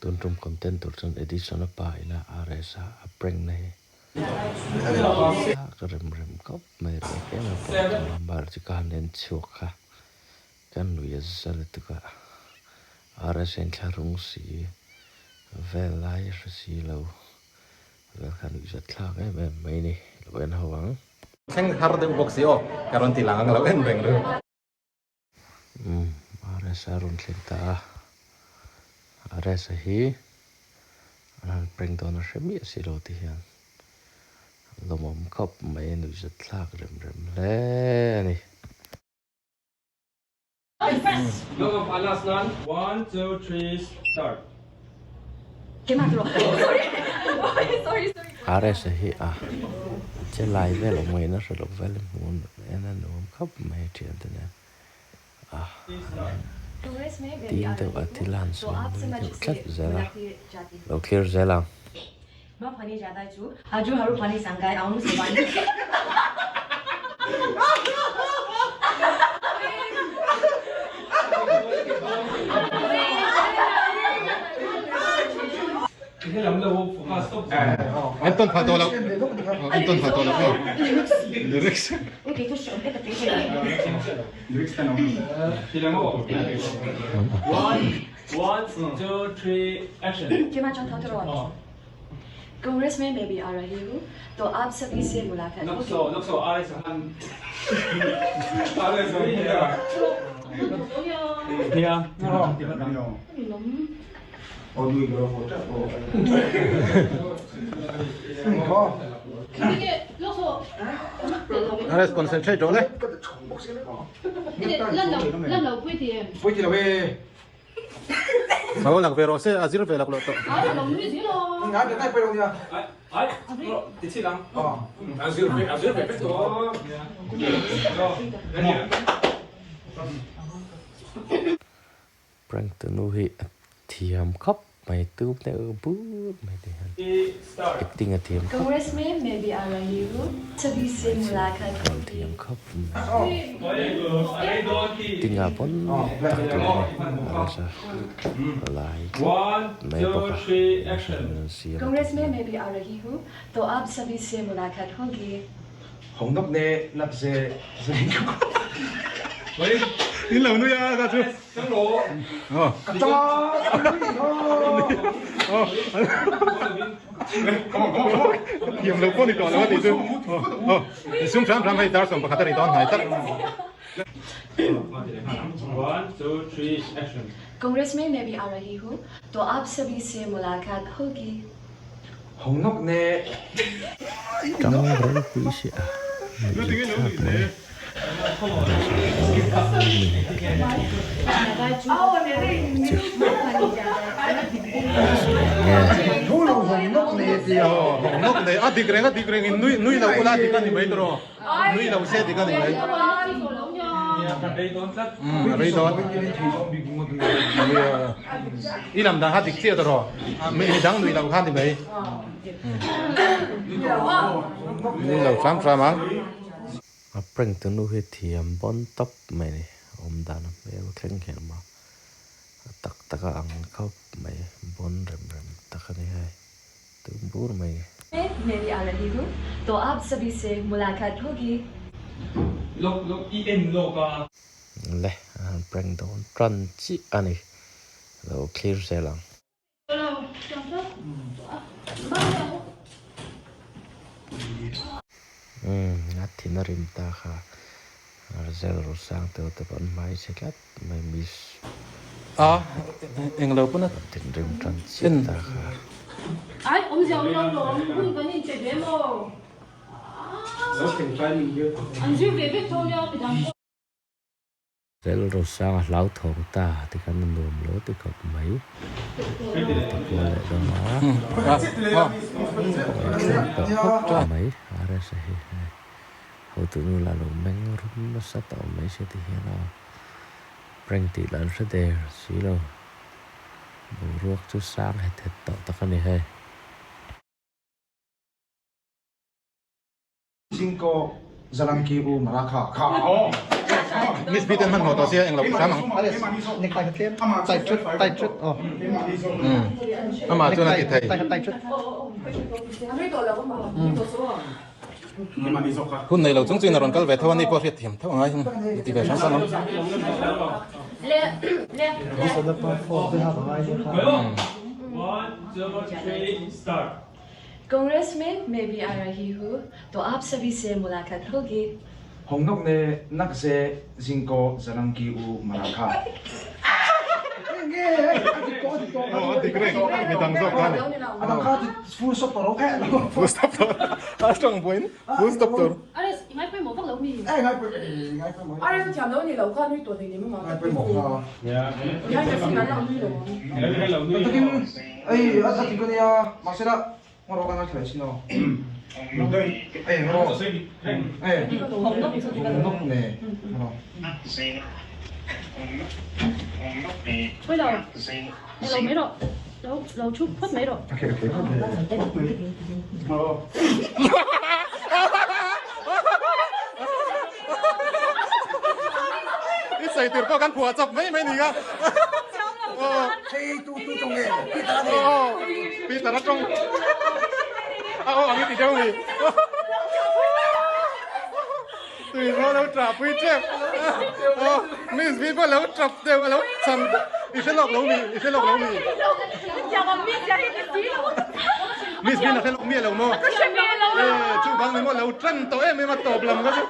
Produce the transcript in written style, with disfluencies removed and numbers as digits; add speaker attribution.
Speaker 1: Tun tum content tur chuan Edison a pa ina RS a a prank na hi ka rem rem khawp mai reh em em pawh a tum a, mar chu ka han en chhuak kha ka nui a za lutuk a, RS a inthlahrung si vel lai a hre si lo vel kha nuih zat thlak em em mai ni lo en ho ang.
Speaker 2: Thleng har deuh bawk si aw, ka rawn ti lang ang lo en reng ru.
Speaker 1: Umm RS a rawn thleng ta a, RS a hi an han prank dawn a hre miah si lo ti hian lawmawm khawp mai a nuihzat thlak rem rem hle a ni. RS a hi a che lai vel awm ngaihna hre lo vel hmuh en a nuam khawp mai thiante nen. a tim deuh a thil han sawi mawi deuh tlat zel a lo thlir zel ang.
Speaker 2: Enton phal tawh loh enton phal tawh loh aw lyrics. Alex concentrate rawh le. Lo lang ve rawh se a zir ve lak loh tawh.
Speaker 1: Prank tunu hi a thiam khawp mai tu deuh bur mai ti hian acting a thiam khawp mai thiam khawp mai acting ah pawn tak tur a ni a rasa lai tlat mai bawk a hran an siam a ti hian.
Speaker 2: In lo nui a ka chu. Thiam lo pawh ni tawh lo a tih chu. Sum hram hram hei dar 11 a ri dawn hnai tak.
Speaker 3: Congress mein main bhi aa rahi hu to aap sabhi se mulakat hogi.
Speaker 1: Tang ropui si a nuih thlak mai
Speaker 2: A dik reng a dik reng in nui lo ula dik a ni mai tawh nui lo se dik a ni mai a rei dawn i lam dan kha dik chiah tawh mi dang nui lo kha ni mai nui lo hram hram ang.
Speaker 1: A prank tu nu hi thiam bawn tawp mai ni awm dan a hmel thleng hian a a tak tak a ang khawp mai bawn rem rem tak a ni hei tum bur mai ni. Le a han prank dawn tan chiah a ni lo clear zel ang. Umm a thin a rim ta kha Arzel Rosang te te pawh an hmai chhe tlat mai miss.
Speaker 2: A englo pawn a
Speaker 1: thin rim tan chiah ta kha. Rilru sang a hlauthawng ta ti khan a nuam lo ti khawp mai. A ti kual leh dawn a, a thleng tawh khawp mai RS-a hi hei hotu nu lah lo meng rum nasa tawh mai se ti hian a prank tih lah an hre der si lo. Boruak chu sang het het tawh tak a ni hei.
Speaker 2: Miss B ten hmanhmawh tawh sia englo hram ang. Amah chuan a ti thei. Hun nei lo chung chuin a rawn kal ve tho a ni pawh hriat thiam tho angai i ti ve hram hram ang.
Speaker 3: Congress में मैं भी आ रही हूँ तो आप सभी से मुलाकात होगी।
Speaker 4: Hongnok ne nakze zingko zalangki u malakha.
Speaker 2: Aw a dik reng midang zawk kha ni.
Speaker 4: A dang kha ti full stop tawh lo kha lo.
Speaker 2: Full stop tawh a tawng buain full stop tur.
Speaker 5: Ares i ngai pawimawh vak lo mi?
Speaker 4: Eh ngai pawimawh ngai pawimawh.
Speaker 6: Ares a thiam lo ni lo kha nui tawh hleinem a mah.
Speaker 4: Ngai pawimawh kha.
Speaker 6: Behind the scene an lo nui lo ang.
Speaker 4: Takin ei a ti ka nia mahse la Ngawrawh ka ngaithla leh sin aw. Ei ngawrawh. Ei Hongnok ne ngawrawh.
Speaker 5: Khawi lo lo mai rawh lo lo thu phawt mai rawh.
Speaker 4: Okay okay. Ngawrawh.
Speaker 2: I sawi tur pawh kan phuah chawp mai mai ni kha.
Speaker 4: Hei tu tu tawng nge Peter a ni.
Speaker 2: Aw Peter a tawng. A aw ang i ti deuh mi. Tui rual lo tah pui tep. Aw Miss V pawh lo tap deuh a lo cham i hre lawk lo mi i hre lawk lo mi. Miss V na hre lawk miah lo maw? Eh chuvang ni maw lo tan tawh em em a tawp lam kha chu.